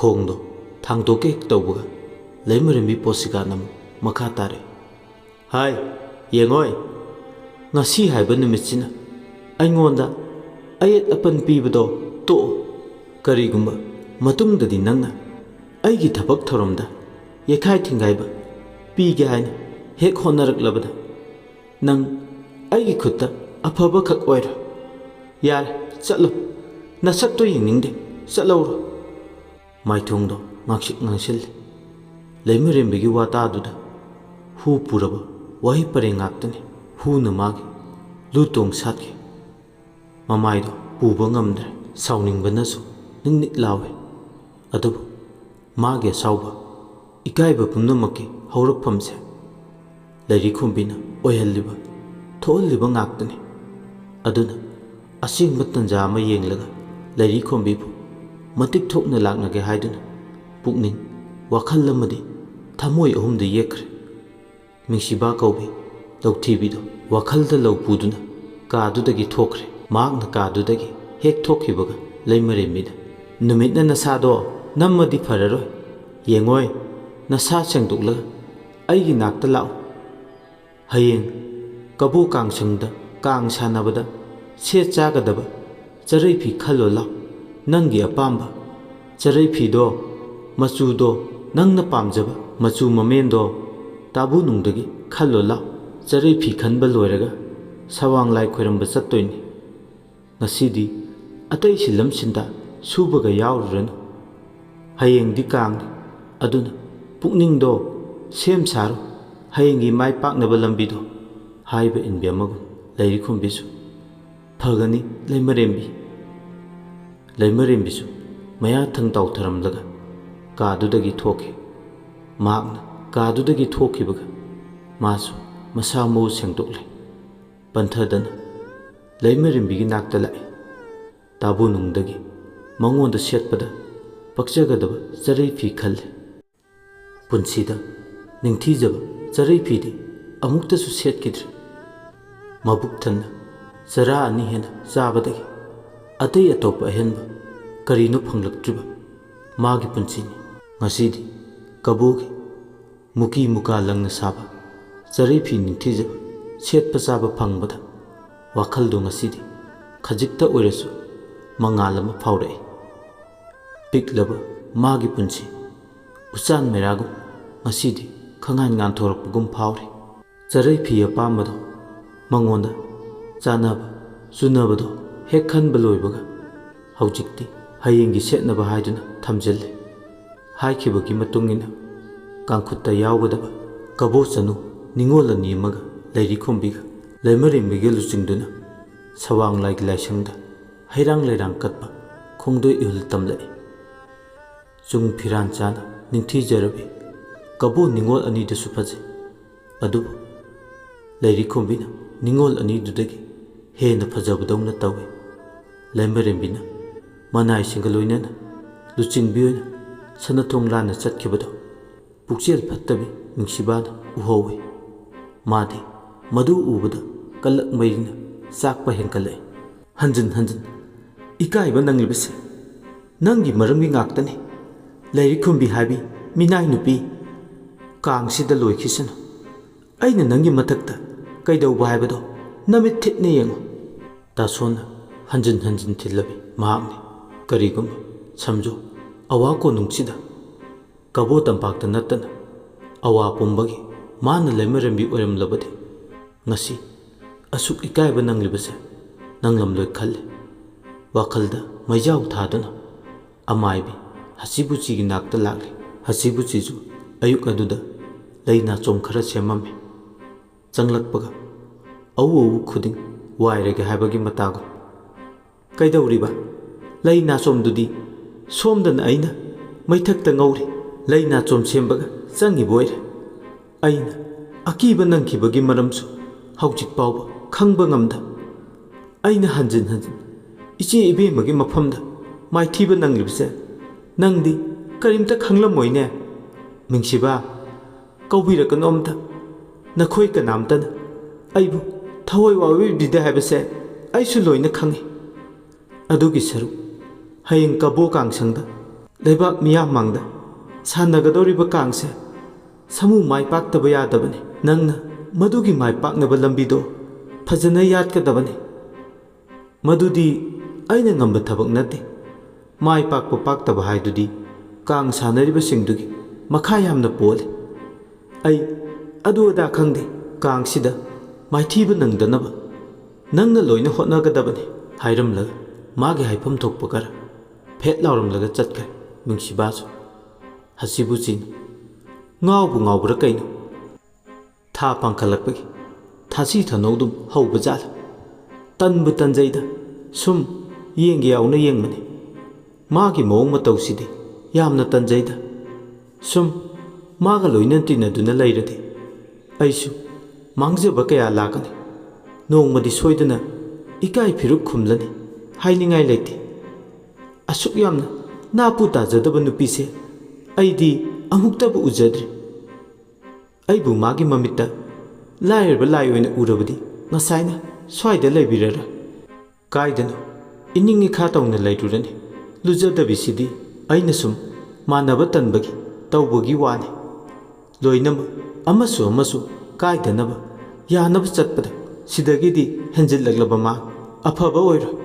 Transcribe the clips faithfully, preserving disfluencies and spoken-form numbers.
ꯊꯣꯡꯗꯣ ꯊꯥꯡꯗꯣꯛꯀꯦ ꯍꯦꯛ ꯇꯧꯕꯒ, ꯂꯩꯃꯔꯦꯝꯕꯤ ꯄꯣꯁꯤꯀꯥꯅ ꯑꯃꯨꯛ ꯃꯈꯥ ꯇꯥꯔꯛꯏ꯫ "ꯍꯥꯏ, ꯌꯦꯡꯉꯣꯏ, ꯉꯁꯤ ꯍꯥꯏꯕ ꯅꯨꯃꯤꯠꯁꯤꯅ ꯑꯩꯉꯣꯟꯗ ꯑꯌꯦꯠ ꯑꯄꯟ ꯄꯤꯕꯗꯣ ꯇꯣꯛꯑꯣ꯫ ꯀꯔꯤꯒꯨꯝꯕ ꯃꯇꯨꯡꯗꯗꯤ ꯅꯪꯅ ꯑꯩꯒꯤ ꯊꯕꯛ ꯊꯧꯔꯝꯗ ꯌꯩꯈꯥꯏ ꯊꯤꯡꯒꯥꯏꯕ ꯄꯤꯒꯦ ꯍꯥꯏꯅ ꯍꯦꯛ ꯍꯣꯠꯅꯔꯛꯂꯕꯗ, ꯅꯪ ꯑꯩꯒꯤ ꯈꯨꯠꯇ ꯑꯐꯕꯈꯛ ꯑꯣꯏꯔꯣ꯫ ꯌꯥꯔꯦ, ꯆꯠꯂꯣ꯫ ꯅꯁꯛꯇꯣ ꯌꯦꯡꯅꯤꯡꯗꯦ꯫ ꯆꯠꯂꯧꯔꯣ꯫" ꯃꯥꯏꯊꯣꯡꯗꯣ ꯉꯥꯡꯁꯤꯛ ꯉꯥꯡꯁꯤꯜꯂꯤ꯫ ꯂꯩꯃꯔꯦꯝꯕꯤꯒꯤ ꯋꯥꯇꯥꯗꯨꯗ ꯍꯨ ꯄꯨꯔꯕ ꯋꯥꯍꯩ ꯄꯔꯦꯡ ꯉꯥꯛꯇꯅꯤ ꯍꯨꯅ ꯃꯥꯒꯤ ꯂꯨ ꯇꯣꯡ ꯁꯥꯠꯈꯤ꯫ ꯃꯃꯥꯏꯗꯣ ꯄꯨꯕ ꯉꯝꯗ꯭ꯔꯦ꯫ ꯁꯥꯎꯅꯤꯡꯕꯅꯁꯨ ꯅꯤꯛ ꯅꯤꯛ ꯂꯥꯎꯏ꯫ ꯑꯗꯨꯕꯨ ꯃꯥꯒꯤ ꯑꯁꯥꯎꯕ, ꯏꯀꯥꯏꯕ ꯄꯨꯝꯅꯃꯛꯀꯤ ꯍꯧꯔꯛꯐꯝꯁꯦ ꯂꯩꯔꯤꯈꯣꯝꯕꯤꯅ ꯑꯣꯏꯍꯜꯂꯤꯕ, ꯊꯣꯛꯍꯜꯂꯤꯕ ꯉꯥꯛꯇꯅꯤ꯫ ꯑꯗꯨꯅ ꯑꯁꯦꯡꯕ ꯇꯟꯖꯥ ꯑꯃ ꯌꯦꯡꯂꯒ ꯂꯩꯔꯤꯈꯣꯝꯕꯤꯕꯨ ꯃꯇꯤꯛ ꯊꯣꯛꯅ ꯂꯥꯛꯅꯒꯦ ꯍꯥꯏꯗꯨꯅ ꯄꯨꯛꯅꯤꯡ, ꯋꯥꯈꯜ ꯑꯃꯗꯤ ꯊꯃꯣꯏ ꯑꯍꯨꯝꯗ ꯌꯦꯛꯈ꯭ꯔꯦ꯫ ꯃꯤꯡꯁꯤꯕꯥ ꯀꯧꯕꯤ ꯂꯧꯊꯤꯕꯤꯗꯣ ꯋꯥꯈꯜꯗ ꯂꯧ ꯄꯨꯗꯨꯅ ꯀꯥꯗꯨꯗꯒꯤ ꯊꯣꯛꯈ꯭ꯔꯦ꯫ ꯃꯍꯥꯛꯅ ꯀꯥꯗꯨꯗꯒꯤ ꯍꯦꯛ ꯊꯣꯛꯈꯤꯕꯒ ꯂꯩꯃꯔꯦꯝꯕꯤꯗ, "ꯅꯨꯃꯤꯠꯅ ꯅꯁꯥꯗꯣ ꯅꯝꯃꯗꯤ ꯐꯔꯔꯣꯏ꯫ ꯌꯦꯡꯉꯣꯏ, ꯅꯁꯥ ꯁꯦꯡꯗꯣꯛꯂꯒ ꯑꯩꯒꯤ ꯅꯥꯛꯇ ꯂꯥꯛꯎ꯫ ꯍꯌꯦꯡ ꯀꯕꯣ ꯀꯥꯡꯁꯪꯗ ꯀꯥꯡ ꯁꯥꯟꯅꯕꯗ ꯁꯦꯠ ꯆꯥꯒꯗꯕ ꯆꯔꯩ ꯐꯤ ꯈꯜꯂꯣ ꯂꯥꯎ꯫ ꯅꯪꯒꯤ ꯑꯄꯥꯝꯕ ꯆꯔꯩ ꯐꯤꯗꯣ, ꯃꯆꯨꯗꯣ, ꯅꯪꯅ ꯄꯥꯝꯖꯕ ꯃꯆꯨ ꯃꯃꯦꯟꯗꯣ ꯇꯥꯕꯨꯅꯨꯡꯗꯒꯤ ꯈꯜꯂꯣ ꯂꯥꯎ꯫ ꯆꯔꯩ ꯐꯤ ꯈꯟꯕ ꯂꯣꯏꯔꯒ ꯁꯋꯥꯡ ꯂꯥꯏ ꯈꯣꯏꯔꯝꯕ ꯆꯠꯇꯣꯏꯅꯤ꯫ ꯉꯁꯤꯗꯤ ꯑꯇꯩ ꯁꯤꯜꯂꯝ ꯁꯤꯟꯗ ꯁꯨꯕꯒ ꯌꯥꯎꯔꯨꯔꯅꯨ꯫ ꯍꯌꯦꯡꯗꯤ ꯀꯥꯡꯅꯤ, ꯑꯗꯨꯅ ꯄꯨꯛꯅꯤꯡꯗꯣ ꯁꯦꯝ ꯁꯥꯔꯣ꯫ ꯍꯌꯦꯡꯒꯤ ꯃꯥꯏ ꯄꯥꯛꯅꯕ ꯂꯝꯕꯤꯗꯣ" ꯍꯥꯏꯕ ꯏꯟꯕꯤ ꯑꯃꯒꯨꯝ ꯂꯩꯔꯤꯈꯣꯝꯕꯤꯁꯨ, "ꯐꯒꯅꯤ ꯂꯩꯃꯔꯦꯝꯕꯤ꯫" ꯂꯩꯃꯔꯦꯝꯕꯤꯁꯨ ꯃꯌꯥ ꯊꯪ ꯇꯥꯎꯊꯔꯝꯂꯒ ꯀꯥꯗꯨꯗꯒꯤ ꯊꯣꯛꯈꯤ꯫ ꯃꯍꯥꯛꯅ ꯀꯥꯗꯨꯗꯒꯤ ꯊꯣꯛꯈꯤꯕꯒ ꯃꯥꯁꯨ ꯃꯁꯥ ꯃꯎ ꯁꯦꯡꯗꯣꯛꯂꯦ꯫ ꯄꯟꯊꯗꯅ ꯂꯩꯃꯔꯦꯝꯕꯤꯒꯤ ꯅꯥꯛꯇ ꯂꯥꯛꯏ꯫ ꯇꯥꯕꯨꯅꯨꯡꯗꯒꯤ ꯃꯉꯣꯟꯗ ꯁꯦꯠꯄꯗ ꯄꯛꯆꯒꯗꯕ ꯆꯔꯩ ꯐꯤ ꯈꯜꯂꯤ꯫ ꯄꯨꯟꯁꯤꯗ ꯅꯤꯡꯊꯤꯖꯕ ꯆꯔꯩ ꯐꯤꯗꯤ ꯑꯃꯨꯛꯇꯁꯨ ꯁꯦꯠꯈꯤꯗ꯭ꯔꯤ꯫ ꯃꯕꯨꯛ ꯊꯟꯅ ꯆꯔꯥ ꯑꯅꯤ ꯍꯦꯟꯅ ꯆꯥꯕꯗꯒꯤ ꯑꯇꯩ ꯑꯇꯣꯞꯄ ꯑꯍꯦꯟꯕ ꯀꯔꯤꯅꯣ ꯐꯪꯂꯛꯇ꯭ꯔꯤꯕ꯫ ꯃꯥꯒꯤ ꯄꯨꯟꯁꯤꯅꯤ꯫ ꯉꯁꯤꯗꯤ ꯀꯕꯣꯒꯤ ꯃꯨꯀꯤ ꯃꯨꯀꯥ ꯂꯪꯅ ꯁꯥꯕ ꯆꯔꯩ ꯐꯤ ꯅꯤꯡꯊꯤꯖꯕ ꯁꯦꯠꯄ ꯆꯥꯕ ꯐꯪꯕꯗ ꯋꯥꯈꯜꯗꯣ ꯉꯁꯤꯗꯤ ꯈꯖꯤꯛꯇ ꯑꯣꯏꯔꯁꯨ ꯃꯉꯥꯜ ꯑꯃ ꯐꯥꯎꯔꯛꯏ꯫ ꯄꯤꯛꯂꯕ ꯃꯥꯒꯤ ꯄꯨꯟꯁꯤ ꯎꯆꯥꯟ ꯃꯩꯔꯥꯒꯨꯝ ꯉꯁꯤꯗꯤ ꯈꯪꯉꯥꯟ ꯉꯥꯟꯊꯣꯔꯛꯄꯒꯨꯝ ꯐꯥꯎꯔꯤ꯫ ꯆꯔꯩ ꯐꯤ ꯑꯄꯥꯝꯕꯗꯣ ꯃꯉꯣꯟꯗ ꯆꯥꯅꯕ ꯆꯨꯅꯕꯗꯣ ꯍꯦꯛ ꯈꯟꯕ ꯂꯣꯏꯕꯒ ꯍꯧꯖꯤꯛꯇꯤ ꯍꯌꯦꯡꯒꯤ ꯁꯦꯠꯅꯕ ꯍꯥꯏꯗꯨꯅ ꯊꯝꯖꯤꯜꯂꯦ꯫ ꯍꯥꯏꯈꯤꯕꯒꯤ ꯃꯇꯨꯡ ꯏꯟꯅ ꯀꯥꯡꯈꯨꯠꯇ ꯌꯥꯎꯒꯗꯕ ꯀꯕꯣ ꯆꯅꯨ ꯅꯤꯉꯣꯜ ꯑꯅꯤ ꯑꯃꯒ ꯂꯩꯔꯤꯈꯣꯝꯕꯤꯒ ꯂꯩꯃꯔꯦꯝꯕꯤꯒ ꯂꯨꯆꯤꯡꯗꯨꯅ ꯁꯋꯥꯡ ꯂꯥꯏꯒꯤ ꯂꯥꯏꯁꯪꯗ ꯍꯩꯔꯥꯡ ꯂꯩꯔꯥꯡ ꯀꯠꯄ ꯈꯣꯡꯗꯣꯏ ꯏꯍꯨꯜ ꯇꯝꯂꯛꯏ꯫ ꯆꯨꯡ ꯐꯤꯔꯥꯟ ꯆꯥꯅ ꯅꯤꯡꯊꯤꯖꯔꯕꯤ ꯀꯕꯣ ꯅꯤꯉꯣꯜ ꯑꯅꯤꯗꯁꯨ ꯐꯖꯩ꯫ ꯑꯗꯨꯕꯨ ꯂꯩꯔꯤꯈꯣꯝꯕꯤꯅ ꯅꯤꯉꯣꯜ ꯑꯅꯤꯗꯨꯗꯒꯤ ꯍꯦꯟꯅ ꯐꯖꯕꯗꯧꯅ ꯇꯧꯏ꯫ ꯂꯩꯃꯔꯦꯝꯕꯤꯅ ꯃꯅꯥꯏꯁꯤꯡꯒ ꯂꯣꯏꯅꯅ ꯂꯨꯆꯤꯡꯕꯤ ꯑꯣꯏꯅ ꯁꯅꯥꯊꯣꯡ ꯂꯥꯟꯅ ꯆꯠꯈꯤꯕꯗꯣ ꯄꯨꯛꯆꯦꯜ ꯐꯠꯇꯕꯤ ꯅꯨꯡꯁꯤꯕꯥꯅ ꯎꯍꯧꯏ꯫ ꯃꯥꯗꯤ ꯃꯗꯨ ꯎꯕꯗ ꯀꯜꯂꯛ ꯃꯩꯔꯤꯅ ꯆꯥꯛꯄ ꯍꯦꯟꯒꯠꯂꯛꯏ꯫ ꯍꯟꯖꯤꯟ ꯍꯟꯖꯤꯟ ꯏꯀꯥꯏꯕ ꯅꯪꯂꯤꯕꯁꯦ ꯅꯪꯒꯤ ꯃꯔꯝꯒꯤ ꯉꯥꯛꯇꯅꯤ꯫ ꯂꯩꯔꯤꯛꯈꯨꯝꯕꯤ ꯍꯥꯏꯕꯤ ꯃꯤꯅꯥꯏ ꯅꯨꯄꯤ ꯀꯥꯡꯁꯤꯗ ꯂꯣꯏꯈꯤꯁꯅꯨ꯫ ꯑꯩꯅ ꯅꯪꯒꯤ ꯃꯊꯛꯇ ꯀꯩꯗꯧꯕ ꯍꯥꯏꯕꯗꯣ ꯅꯃꯤꯠ ꯊꯤꯠꯅ ꯌꯦꯡꯉꯨ꯫ ꯗꯥꯁꯣꯟꯅ ꯍꯟꯖꯤꯟ ꯍꯟꯖꯤꯟ ꯊꯤꯜꯂꯕꯤ ꯃꯍꯥꯛꯅꯤ꯫ ꯀꯔꯤꯒꯨꯝꯕ ꯁꯝꯖꯨ ꯑꯋꯥ ꯀꯣꯅꯨꯡꯁꯤꯗ ꯀꯕꯣ ꯇꯝꯄꯥꯛꯇ ꯅꯠꯇꯅ ꯑꯋꯥ ꯄꯨꯝꯕꯒꯤ ꯃꯥꯅ ꯂꯩꯃꯔꯦꯝꯕꯤ ꯑꯣꯏꯔꯝꯂꯕꯗꯤ ꯉꯁꯤ ꯑꯁꯨꯛ ꯏꯀꯥꯏꯕ ꯅꯪꯂꯤꯕꯁꯦ ꯅꯪꯂꯝꯂꯣꯏ ꯈꯜꯂꯤ꯫ ꯋꯥꯈꯜꯗ ꯃꯩꯖꯥꯎ ꯊꯥꯗꯨꯅ ꯑꯃꯥꯏꯕꯤ ꯍꯁꯤꯕꯨꯆꯤꯒꯤ ꯅꯥꯛꯇ ꯂꯥꯛꯂꯤ꯫ ꯍꯁꯤꯕꯨꯆꯤꯁꯨ ꯑꯌꯨꯛ ꯑꯗꯨꯗ ꯂꯩ ꯅꯥꯆꯣꯝ ꯈꯔ ꯁꯦꯝꯃꯝꯃꯤ꯫ ꯆꯪꯂꯛꯄꯒ ꯑꯎ ꯑꯎ ꯈꯨꯗꯤꯡ ꯋꯥꯏꯔꯒꯦ ꯍꯥꯏꯕꯒꯤ ꯃꯇꯥꯒꯨꯝ꯫ "ꯀꯩꯗꯧꯔꯤꯕ? ꯂꯩ ꯅꯥꯆꯣꯝꯗꯨꯗꯤ ꯁꯣꯝꯗꯅ ꯑꯩꯅ ꯃꯩꯊꯛꯇ ꯉꯧꯔꯤ꯫ ꯂꯩ ꯅꯥꯆꯣꯝ ꯁꯦꯝꯕꯒ ꯆꯪꯉꯤꯕ ꯑꯣꯏꯔꯦ꯫ ꯑꯩꯅ ꯑꯀꯤꯕ ꯅꯪꯈꯤꯕꯒꯤ ꯃꯔꯝꯁꯨ ꯍꯧꯖꯤꯛ ꯐꯥꯎꯕ ꯈꯪꯕ ꯉꯝꯗ꯫ ꯑꯩꯅ ꯍꯟꯖꯤꯟ ꯍꯟꯖꯤꯟ ꯏꯆꯦ ꯏꯕꯦꯝꯃꯒꯤ ꯃꯐꯝꯗ ꯃꯥꯏꯊꯤꯕ ꯅꯪꯂꯤꯕꯁꯦ ꯅꯪꯗꯤ ꯀꯔꯤꯝꯇ ꯈꯪꯂꯝꯃꯣꯏꯅꯦ꯫ ꯃꯤꯡꯁꯤꯕ, ꯀꯧꯕꯤꯔꯛꯀꯅꯨ ꯑꯝꯇ꯫ ꯅꯈꯣꯏ ꯀꯅꯥꯝꯇꯅ ꯑꯩꯕꯨ ꯊꯋꯥꯏ ꯋꯥꯕꯤꯗꯦ ꯍꯥꯏꯕꯁꯦ ꯑꯩꯁꯨ ꯂꯣꯏꯅ ꯈꯪꯏ꯫ ꯑꯗꯨꯒꯤ ꯁꯔꯨꯛ ꯍꯌꯦꯡ ꯀꯕꯣ ꯀꯥꯡꯁꯪꯗ ꯂꯩꯕꯥꯛ ꯃꯤꯌꯥꯝ ꯃꯥꯡꯗ ꯁꯥꯟꯅꯒꯗꯧꯔꯤꯕ ꯀꯥꯡꯁꯦ ꯁꯃꯨ ꯃꯥꯏ ꯄꯥꯛꯇꯕ ꯌꯥꯗꯕꯅꯤ꯫ ꯅꯪꯅ ꯃꯗꯨꯒꯤ ꯃꯥꯏ ꯄꯥꯛꯅꯕ ꯂꯝꯕꯤꯗꯣ ꯐꯖꯅ ꯌꯥꯠꯀꯗꯕꯅꯤ꯫ ꯃꯗꯨꯗꯤ ꯑꯩꯅ ꯉꯝꯕ ꯊꯕꯛ ꯅꯠꯇꯦ꯫ ꯃꯥꯏ ꯄꯥꯛꯄ ꯄꯥꯛꯇꯕ ꯍꯥꯏꯗꯨꯗꯤ ꯀꯥꯡ ꯁꯥꯟꯅꯔꯤꯕꯁꯤꯡꯗꯨꯒꯤ ꯃꯈꯥ ꯌꯥꯝꯅ ꯄꯣꯜꯂꯤ꯫ ꯑꯩ ꯑꯗꯨ ꯑꯗꯥ ꯈꯪꯗꯦ, ꯀꯥꯡꯁꯤꯗ ꯃꯥꯏꯊꯤꯕ ꯅꯪꯗꯅꯕ ꯅꯪꯅ ꯂꯣꯏꯅ ꯍꯣꯠꯅꯒꯗꯕꯅꯤ ꯍꯥꯏꯔꯝꯂꯒ ꯃꯥꯒꯤ ꯍꯥꯏꯐꯝ ꯊꯣꯛꯄ ꯈꯔ ꯐꯦꯠ ꯂꯥꯎꯔꯝꯂꯒ ꯆꯠꯈ꯭ꯔꯦ ꯅꯨꯡꯁꯤꯕꯥꯁꯨ꯫ ꯍꯁꯤꯕꯨꯆꯤꯅ ꯉꯥꯎꯕꯨ ꯉꯥꯎꯕ꯭ꯔꯥ ꯀꯩꯅꯣ? ꯊꯥ ꯄꯥꯡꯈꯠꯂꯛꯄꯒꯤ ꯊꯥꯁꯤ ꯊꯅꯧꯗꯨꯝ ꯍꯧꯕ ꯖꯥꯠꯂ? ꯇꯟꯕꯨ ꯇꯟꯖꯩꯗ, ꯁꯨꯝ ꯌꯦꯡꯒꯦ ꯌꯥꯎꯅ ꯌꯦꯡꯕꯅꯤ꯫ ꯃꯥꯒꯤ ꯃꯑꯣꯡ ꯃꯇꯧꯁꯤꯗꯤ ꯌꯥꯝꯅ ꯇꯟꯖꯩꯗ꯫ ꯁꯨꯝ ꯃꯥꯒ ꯂꯣꯏꯅ ꯇꯤꯟꯅꯗꯨꯅ ꯂꯩꯔꯗꯤ ꯑꯩꯁꯨ ꯃꯥꯡꯖꯕ ꯀꯌꯥ ꯂꯥꯛꯀꯅꯤ꯫ ꯅꯣꯡꯃꯗꯤ ꯁꯣꯏꯗꯅ ꯏꯀꯥꯏ ꯐꯤꯔꯨꯛ ꯈꯨꯝꯂꯅꯤ, ꯍꯥꯏꯅꯤꯡꯉꯥꯏ ꯂꯩꯇꯦ꯫ ꯑꯁꯨꯛ ꯌꯥꯝꯅ ꯅꯥꯄꯨ ꯇꯥꯖꯗꯕ ꯅꯨꯄꯤꯁꯦ ꯑꯩꯗꯤ ꯑꯃꯨꯛꯇꯕꯨ ꯎꯖꯗ꯭ꯔꯤ꯫ ꯑꯩꯕꯨ ꯃꯥꯒꯤ ꯃꯃꯤꯠꯇ ꯂꯥꯏꯔꯕ ꯂꯥꯏ ꯑꯣꯏꯅ ꯎꯔꯕꯗꯤ ꯉꯁꯥꯏꯅ ꯁ꯭ꯋꯥꯏꯗ ꯂꯩꯕꯤꯔꯔꯣꯏ꯫ ꯀꯥꯏꯗꯅꯣ ꯏꯅꯤꯡ ꯏꯈꯥ ꯇꯧꯅ ꯂꯩꯔꯨꯔꯅꯤ꯫ ꯂꯨꯖꯗꯕꯤꯁꯤꯗꯤ ꯑꯩꯅ ꯁꯨꯝ ꯃꯥꯟꯅꯕ ꯇꯟꯕꯒꯤ ꯇꯧꯕꯒꯤ ꯋꯥꯅꯤ꯫ ꯂꯣꯏꯅꯃꯛ ꯑꯃꯁꯨ ꯑꯃꯁꯨ ꯀꯥꯏꯗꯅꯕ ꯌꯥꯅꯕ ꯆꯠꯄꯗ ꯁꯤꯗꯒꯤꯗꯤ ꯍꯦꯟꯖꯤꯜꯂꯛꯂꯕ ꯃꯥ ꯑꯐꯕ ꯑꯣꯏꯔꯣꯏ꯫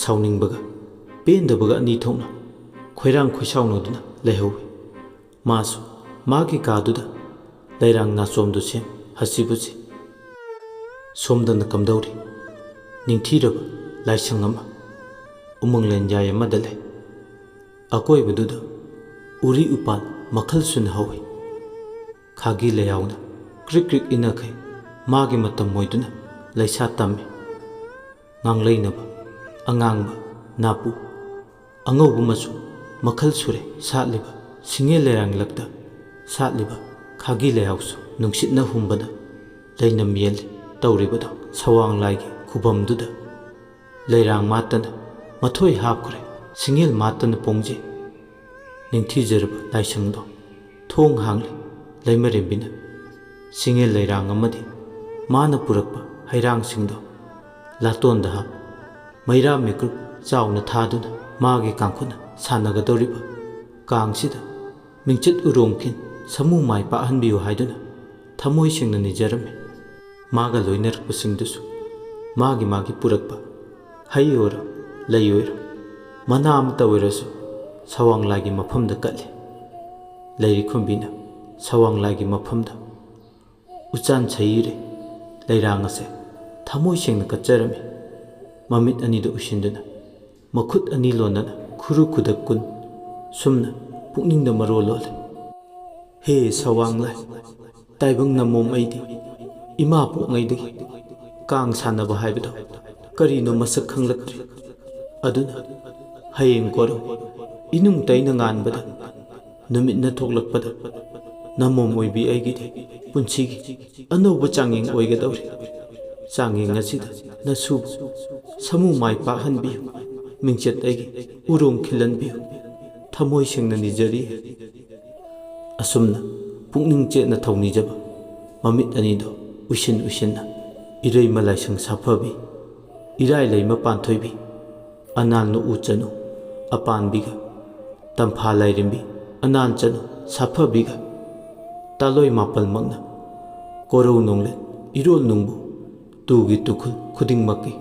ꯁꯥꯎꯅꯤꯡꯕꯒ ꯄꯦꯟꯗꯕꯒ ꯑꯅꯤ ꯊꯣꯛꯅ ꯈꯣꯏꯔꯥꯡ ꯈꯣꯏꯁꯥꯎꯅꯗꯨꯅ ꯂꯩꯍꯧꯏ꯫ ꯃꯥꯁꯨ ꯃꯥꯒꯤ ꯀꯥꯗꯨꯗ ꯂꯩꯔꯥꯡ ꯅꯥꯆꯣꯝꯗꯨ ꯁꯦꯝ ꯍꯁꯤꯕꯨꯁꯤ꯫ ꯁꯣꯝꯗꯅ ꯀꯝꯗꯧꯔꯤ? ꯅꯤꯡꯊꯤꯔꯕ ꯂꯥꯏꯁꯪ ꯑꯃ ꯎꯃꯪ ꯂꯦꯟꯌꯥꯏ ꯑꯃꯗ ꯂꯩ꯫ ꯑꯀꯣꯏꯕꯗꯨꯗ ꯎꯔꯤ ꯎꯄꯥꯜ ꯃꯈꯜ ꯁꯨꯅ ꯍꯧꯏ꯫ ꯈꯥꯒꯤ ꯂꯩꯍꯥꯎꯅ ꯀ꯭ꯔꯤꯛ ꯀ꯭ꯔꯤꯛ ꯏꯟꯅꯈꯩ ꯃꯥꯒꯤ ꯃꯇꯝ ꯑꯣꯏꯗꯨꯅ ꯂꯩꯁꯥ ꯇꯝꯃꯤ꯫ ꯉꯥꯡꯂꯩꯅꯕ, ꯑꯉꯥꯡꯕ, ꯅꯥꯄꯨ, ꯑꯉꯧꯕ ꯃꯆꯨ ꯃꯈꯜ ꯁꯨꯔꯦ ꯁꯥꯠꯂꯤꯕ ꯁꯤꯡꯉꯦꯜ ꯂꯩꯔꯥꯡꯂꯛꯇ ꯁꯥꯠꯂꯤꯕ ꯈꯥꯒꯤ ꯂꯩꯍꯥꯎꯁꯨ ꯅꯨꯡꯁꯤꯠꯅ ꯍꯨꯝꯕꯗ ꯂꯩꯅꯝ ꯌꯦꯜꯂꯤ ꯇꯧꯔꯤꯕꯗꯣ꯫ ꯁꯋꯥꯡ ꯂꯥꯏꯒꯤ ꯈꯨꯕꯝꯗꯨꯗ ꯂꯩꯔꯥꯡ ꯃꯥꯠꯇꯅ ꯃꯊꯣꯏ ꯍꯥꯞꯈ꯭ꯔꯦ, ꯁꯤꯡꯉꯦꯜ ꯃꯥꯠꯇꯅ ꯄꯣꯡꯖꯩ꯫ ꯅꯤꯡꯊꯤꯖꯔꯕ ꯂꯥꯏꯁꯪꯗꯣ ꯊꯣꯡ ꯍꯥꯡꯂꯤ꯫ ꯂꯩꯃꯔꯦꯝꯕꯤꯅ ꯁꯤꯡꯉꯦꯜ ꯂꯩꯔꯥꯡ ꯑꯃꯗꯤ ꯃꯥꯅ ꯄꯨꯔꯛꯄ ꯍꯩꯔꯥꯡꯁꯤꯡꯗꯣ ꯂꯥꯇꯣꯟꯗ ꯍꯥꯞ, ꯃꯩꯔꯥ ꯃꯤꯀꯨꯞ ꯆꯥꯎꯅ ꯊꯥꯗꯨꯅ ꯃꯥꯒꯤ ꯀꯥꯡꯈꯨꯠꯅ ꯁꯥꯟꯅꯒꯗꯧꯔꯤꯕ ꯀꯥꯡꯁꯤꯗ ꯃꯤꯡꯆꯠ ꯎꯔꯣꯡꯈꯤꯟ ꯁꯃꯨ ꯃꯥꯏ ꯄꯥꯛꯍꯟꯕꯤꯌꯨ ꯍꯥꯏꯗꯨꯅ ꯊꯃꯣꯏ ꯁꯦꯡꯅ ꯅꯤꯖꯔꯝꯃꯤ꯫ ꯃꯥꯒ ꯂꯣꯏꯅꯔꯛꯄꯁꯤꯡꯗꯨꯁꯨ ꯃꯥꯒꯤ ꯃꯥꯒꯤ ꯄꯨꯔꯛꯄ ꯍꯩ ꯑꯣꯏꯔꯣ, ꯂꯩ ꯑꯣꯏꯔꯣ, ꯃꯅꯥ ꯑꯃꯠꯇ ꯑꯣꯏꯔꯁꯨ ꯁꯋꯥꯡ ꯂꯥꯏꯒꯤ ꯃꯐꯝꯗ ꯀꯠꯂꯤ꯫ ꯂꯩꯔꯤꯈꯨꯝꯕꯤꯅ ꯁꯋꯥꯡ ꯂꯥꯏꯒꯤ ꯃꯐꯝꯗ ꯎꯆꯥꯟ ꯁꯌꯤꯔꯦ ꯂꯩꯔꯥꯡ ꯑꯁꯦ ꯊꯃꯣꯏ ꯁꯦꯡꯅ ꯀꯠꯆꯔꯝꯃꯤ꯫ ꯃꯃꯤꯠ ꯑꯅꯤꯗꯨ ꯎꯏꯁꯤꯟꯗꯨꯅ, ꯃꯈꯨꯠ ꯑꯅꯤ ꯂꯣꯟꯅꯅ ꯈꯨꯔꯨ ꯈꯨꯗꯛ ꯀꯨꯟ ꯁꯨꯝꯅ ꯄꯨꯛꯅꯤꯡꯗ ꯃꯔꯣꯜ ꯂꯣꯜꯂꯤ꯫ ꯍꯦ ꯁꯋꯥꯡ ꯂꯥꯏ, ꯇꯥꯏꯕꯪ ꯅꯃꯣꯝ ꯑꯩꯗꯤ ꯏꯃꯥ ꯄꯣꯛꯉꯩꯗꯒꯤ ꯀꯥꯡ ꯁꯥꯟꯅꯕ ꯍꯥꯏꯕꯗꯣ ꯀꯔꯤꯅꯣ ꯃꯁꯛ ꯈꯪꯂꯛꯇ꯭ꯔꯦ꯫ ꯑꯗꯨꯅ ꯍꯌꯦꯡ ꯀꯣꯔꯧ ꯏꯅꯨꯡ ꯇꯩꯅ ꯉꯥꯟꯕꯗ ꯅꯨꯃꯤꯠꯅ ꯊꯣꯛꯂꯛꯄꯗ ꯅꯃꯣꯝ ꯑꯣꯏꯕꯤ ꯑꯩꯒꯤꯗꯤ ꯄꯨꯟꯁꯤꯒꯤ ꯑꯅꯧꯕ ꯆꯥꯡꯌꯦꯡ ꯑꯣꯏꯒꯗꯧꯔꯤ꯫ ꯆꯥꯡꯌꯦꯡ ꯑꯁꯤꯗ ꯅꯁꯨꯕꯨ ꯁꯃꯨ ꯃꯥꯏ ꯄꯥꯛꯍꯟꯕꯤꯌꯨ, ꯃꯤꯡꯆꯠ ꯑꯩꯒꯤ ꯎꯔꯣꯡ ꯈꯤꯜꯍꯟꯕꯤꯌꯨ꯫ ꯊꯃꯣꯏ ꯁꯦꯡꯅ ꯅꯤꯖꯔꯤ꯫ ꯑꯁꯨꯝꯅ ꯄꯨꯛꯅꯤꯡ ꯆꯦꯠꯅ ꯊꯧꯅꯤꯖꯕ ꯃꯃꯤꯠ ꯑꯅꯤꯗꯣ ꯎꯏꯁꯤꯟ ꯎꯏꯁꯤꯟꯅ ꯏꯔꯩꯃ ꯂꯥꯏꯁꯪ ꯁꯥꯐꯕꯤ, ꯏꯔꯥꯏ ꯂꯩꯃ ꯄꯥꯟꯊꯣꯏꯕꯤ, ꯑꯅꯥꯜ ꯅꯨꯎ ꯆꯅꯨ ꯑꯄꯥꯟꯕꯤꯒ, ꯇꯝꯐꯥ ꯂꯥꯏꯔꯦꯝꯕꯤ ꯑꯅꯥꯜ ꯆꯅꯨ ꯁꯥꯐꯕꯤꯒ, ꯇꯥꯂꯣꯏ ꯃꯥꯄꯜꯃꯛꯅ ꯀꯣꯔꯧ ꯅꯣꯡꯂꯦꯟ ꯏꯔꯣꯜ ꯅꯨꯡꯕꯨ ꯇꯨꯒꯤ ꯇꯨꯈꯨꯜ ꯈꯨꯗꯤꯡꯃꯛꯀꯤ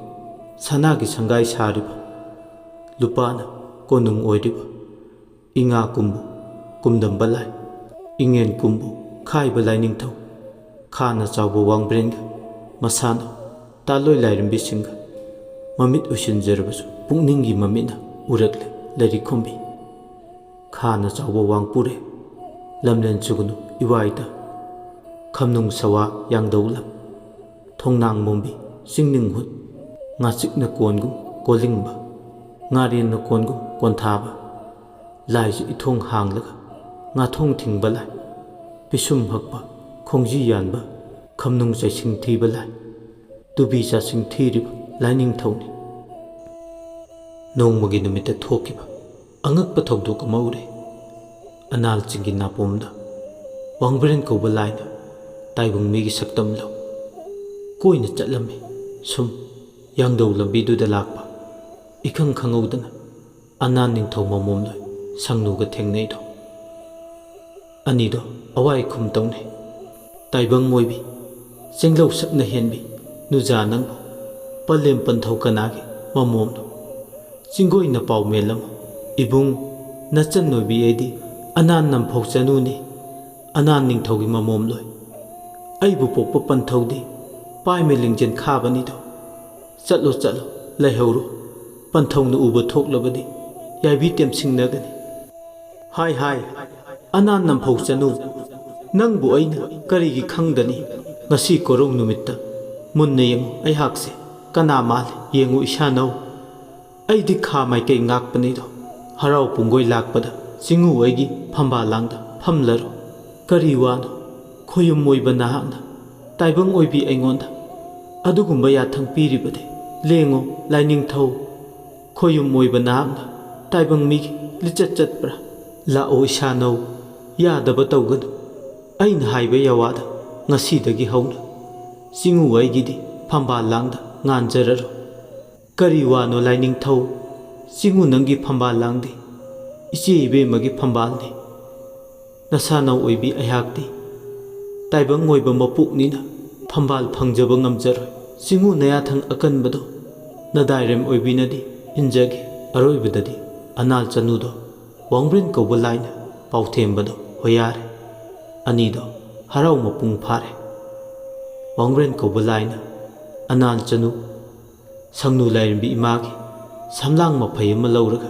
ꯁꯅꯥꯒꯤ ꯁꯪꯒꯥꯏ ꯁꯥꯔꯤꯕ, ꯂꯨꯄꯥꯅ ꯀꯣꯅꯨꯡ ꯑꯣꯏꯔꯤꯕ, ꯏꯉꯥ ꯀꯨꯝꯕꯨ ꯀꯨꯝꯗꯝꯕ ꯂꯥꯏ, ꯏꯉꯦꯟ ꯀꯨꯝꯕꯨ ꯈꯥꯏꯕ ꯂꯥꯏꯅꯤꯡꯊꯧ, ꯈꯥꯅ ꯆꯥꯎꯕ ꯋꯥꯡꯕ꯭ꯔꯦꯟꯒ ꯃꯁꯥꯅ ꯇꯥꯂꯣꯏ ꯂꯥꯏꯔꯦꯝꯕꯤꯁꯤꯡꯒ ꯃꯃꯤꯠ ꯎꯏꯁꯤꯟꯖꯔꯕꯁꯨ ꯄꯨꯛꯅꯤꯡꯒꯤ ꯃꯃꯤꯠꯅ ꯎꯔꯛꯂꯦ ꯂꯩꯔꯤꯈꯣꯝꯕꯤ꯫ ꯈꯥꯅ ꯆꯥꯎꯕ ꯋꯥꯡꯄꯨꯔꯦ, ꯂꯝꯂꯦꯟ ꯆꯨꯒꯅꯨ ꯏꯋꯥꯏꯗ, ꯈꯝꯅꯨꯡ ꯁꯋꯥ ꯌꯥꯡꯗꯧ ꯂꯝ, ꯊꯣꯡꯅꯥꯡ ꯃꯣꯝꯕꯤ ꯆꯤꯡꯅꯤꯡ ꯍꯨꯠ, ꯉꯥꯆꯤꯛꯅ ꯀꯣꯟꯒꯨꯝ ꯀꯣꯂꯤꯡꯕ, ꯉꯥꯔꯦꯟꯅ ꯀꯣꯟꯒꯨꯝ ꯀꯣꯟꯊꯥꯕ, ꯂꯥꯏꯁꯤ ꯏꯊꯣꯡ ꯍꯥꯡꯂꯒ ꯉꯥꯊꯣꯡ ꯊꯤꯡꯕ ꯂꯥꯏ, ꯄꯤꯁꯨꯝ ꯍꯛꯄ ꯈꯣꯡꯖꯤ ꯌꯥꯟꯕ, ꯈꯝꯅꯨꯡ ꯆꯩꯁꯤꯡ ꯊꯤꯕ ꯂꯥꯏ, ꯇꯨꯕꯤ ꯆꯥꯁꯤꯡ ꯊꯤꯔꯤꯕ ꯂꯥꯏꯅꯤꯡꯊꯧꯅꯤ꯫ ꯅꯣꯡꯃꯒꯤ ꯅꯨꯃꯤꯠꯇ ꯊꯣꯛꯈꯤꯕ ꯑꯉꯛꯄ ꯊꯧꯗꯣꯛ ꯑꯃ ꯎꯔꯦ꯫ ꯑꯅꯥꯜ ꯆꯤꯡꯒꯤ ꯅꯥꯄꯣꯝꯗ ꯋꯥꯡꯕ꯭ꯔꯦꯟ ꯀꯧꯕ ꯂꯥꯏꯅ ꯇꯥꯏꯕꯪ ꯃꯤꯒꯤ ꯁꯛꯇꯝ ꯂꯧ ꯀꯣꯏꯅ ꯆꯠꯂꯝꯃꯤ꯫ ꯁꯨꯝ ꯌꯥꯡꯗꯧ ꯂꯝꯕꯤꯗꯨꯗ ꯂꯥꯛꯄ ꯏꯈꯪ ꯈꯪꯍꯧꯗꯅ ꯑꯅꯥꯟ ꯅꯤꯡꯊꯧ ꯃꯃꯣꯝꯗꯣꯏ ꯁꯪꯅꯨꯒ ꯊꯦꯡꯅꯩꯗꯣ꯫ ꯑꯅꯤꯗꯣ ꯑꯋꯥꯏ ꯈꯨꯝ ꯇꯧꯅꯩ꯫ ꯇꯥꯏꯕꯪ ꯑꯣꯏꯕꯤ, ꯆꯦꯡꯂꯧ ꯁꯛꯅ ꯍꯦꯟꯕꯤ, ꯅꯨꯖꯥ ꯅꯪꯕꯨ ꯄꯂꯦꯝ ꯄꯟꯊꯧ ꯀꯅꯥꯒꯤ ꯃꯃꯣꯝꯅꯣ? ꯆꯤꯡꯒꯣꯏꯅ ꯄꯥꯎ ꯃꯦꯜꯂꯝꯃꯨ꯫ ꯏꯕꯨꯡ, ꯅꯆꯟ ꯑꯣꯏꯕꯤ ꯑꯩꯗꯤ ꯑꯅꯥꯟ ꯅꯝꯐꯧ ꯆꯅꯨꯅꯤ꯫ ꯑꯅꯥꯟ ꯅꯤꯡꯊꯧꯒꯤ ꯃꯃꯣꯝꯂꯣꯏ꯫ ꯑꯩꯕꯨ ꯄꯣꯛꯄ ꯄꯟꯊꯧꯗꯤ ꯄꯥꯏꯃ ꯂꯤꯡꯖꯦꯜ ꯈꯥꯕꯅꯤꯗꯣ꯫ ꯆꯠꯂꯣ, ꯆꯠꯂꯣ, ꯂꯩꯍꯧꯔꯣ꯫ ꯄꯟꯊꯧꯅ ꯎꯕ ꯊꯣꯛꯂꯕꯗꯤ ꯌꯥꯏꯕꯤ ꯇꯦꯝꯁꯤꯡꯅꯒꯅꯤ꯫ ꯍꯥꯏ, ꯍꯥꯏ, ꯑꯅꯥꯟ ꯅꯝꯐꯧ ꯆꯅꯨ, ꯅꯪꯕꯨ ꯑꯩꯅ ꯀꯔꯤꯒꯤ ꯈꯪꯗꯅꯤ? ꯉꯁꯤ ꯀꯣꯔꯧ ꯅꯨꯃꯤꯠꯇ ꯃꯨꯟꯅ ꯌꯦꯡꯉꯨ, ꯑꯩꯍꯥꯛꯁꯦ ꯀꯅꯥ ꯃꯥꯜꯂꯤ? ꯌꯦꯡꯉꯨ ꯏꯁꯥꯅꯧ꯫ ꯑꯩꯗꯤ ꯈꯥ ꯃꯥꯏꯀꯩ ꯉꯥꯛꯄꯅꯤꯗꯣ꯫ ꯍꯔꯥꯎ ꯄꯨꯡꯒꯣꯏ ꯂꯥꯛꯄꯗ ꯆꯤꯡꯉꯨ ꯑꯩꯒꯤ ꯐꯝꯕꯥꯜ ꯂꯥꯡꯗ ꯐꯝꯂꯔꯣ꯫ ꯀꯔꯤ ꯋꯥꯅꯣ? ꯈꯣꯌꯨꯝ ꯑꯣꯏꯕ ꯅꯍꯥꯛꯅ ꯇꯥꯏꯕꯪ ꯑꯣꯏꯕꯤ ꯑꯩꯉꯣꯟꯗ ꯑꯗꯨꯒꯨꯝꯕ ꯌꯥꯊꯪ ꯄꯤꯔꯤꯕꯗꯤ? ꯂꯦꯡꯉꯣ, ꯂꯥꯏꯅꯤꯡꯊꯧ꯫ ꯈꯣꯌꯨꯝ ꯑꯣꯏꯕ ꯅꯍꯥꯛꯅ ꯇꯥꯏꯕꯪ ꯃꯤꯒꯤ ꯂꯤꯆꯠ ꯆꯠꯄ꯭ꯔꯥ? ꯂꯥꯛꯑꯣ ꯏꯁꯥꯅꯧ, ꯌꯥꯗꯕ ꯇꯧꯒꯅꯨ꯫ ꯑꯩꯅ ꯍꯥꯏꯕ ꯌꯥꯋꯥꯗ ꯉꯁꯤꯗꯒꯤ ꯍꯧꯅ ꯆꯤꯡꯉꯨ ꯑꯩꯒꯤꯗꯤ ꯐꯝꯕꯥꯜ ꯂꯥꯡꯗ ꯉꯥꯟꯖꯔꯔꯣꯏ꯫ ꯀꯔꯤ ꯋꯥꯅꯣ ꯂꯥꯏꯅꯤꯡꯊꯧ? ꯆꯤꯡꯉꯨ ꯅꯪꯒꯤ ꯐꯝꯕꯥꯜ ꯂꯥꯡꯗꯦ꯫ ꯏꯆꯦ ꯏꯕꯦꯝꯃꯒꯤ ꯐꯝꯕꯥꯜꯅꯤ꯫ ꯅꯁꯥꯅꯧ ꯑꯣꯏꯕꯤ ꯑꯩꯍꯥꯛꯇꯤ ꯇꯥꯏꯕꯪ ꯑꯣꯏꯕ ꯃꯄꯣꯛꯅꯤꯅ ꯐꯝꯕꯥꯜ ꯐꯪꯖꯕ ꯉꯝꯖꯔꯣꯏ꯫ ꯆꯤꯡꯉꯨ ꯅꯌꯥꯊꯪ ꯑꯀꯟꯕꯗꯣ ꯅꯗꯥꯏꯔꯦꯝ ꯑꯣꯏꯕꯤꯅꯗꯤ ꯏꯟꯖꯒꯦ꯫ ꯑꯔꯣꯏꯕꯗꯗꯤ ꯑꯅꯥꯜ ꯆꯅꯨꯗꯣ ꯋꯥꯡꯕ꯭ꯔꯦꯟ ꯀꯧꯕ ꯂꯥꯏꯅ ꯄꯥꯎꯊꯦꯝꯕꯗꯣ ꯍꯣꯌꯥꯔꯦ꯫ ꯑꯅꯤꯗꯣ ꯍꯔꯥꯎ ꯃꯄꯨꯡ ꯐꯥꯔꯦ꯫ ꯋꯥꯡꯕ꯭ꯔꯦꯟ ꯀꯧꯕ ꯂꯥꯏꯅ ꯑꯅꯥꯜ ꯆꯅꯨ ꯁꯪꯅꯨ ꯂꯥꯏꯔꯦꯝꯕꯤ ꯏꯃꯥꯒꯤ ꯁꯝꯂꯥꯡ ꯃꯐꯩ ꯑꯃ ꯂꯧꯔꯒ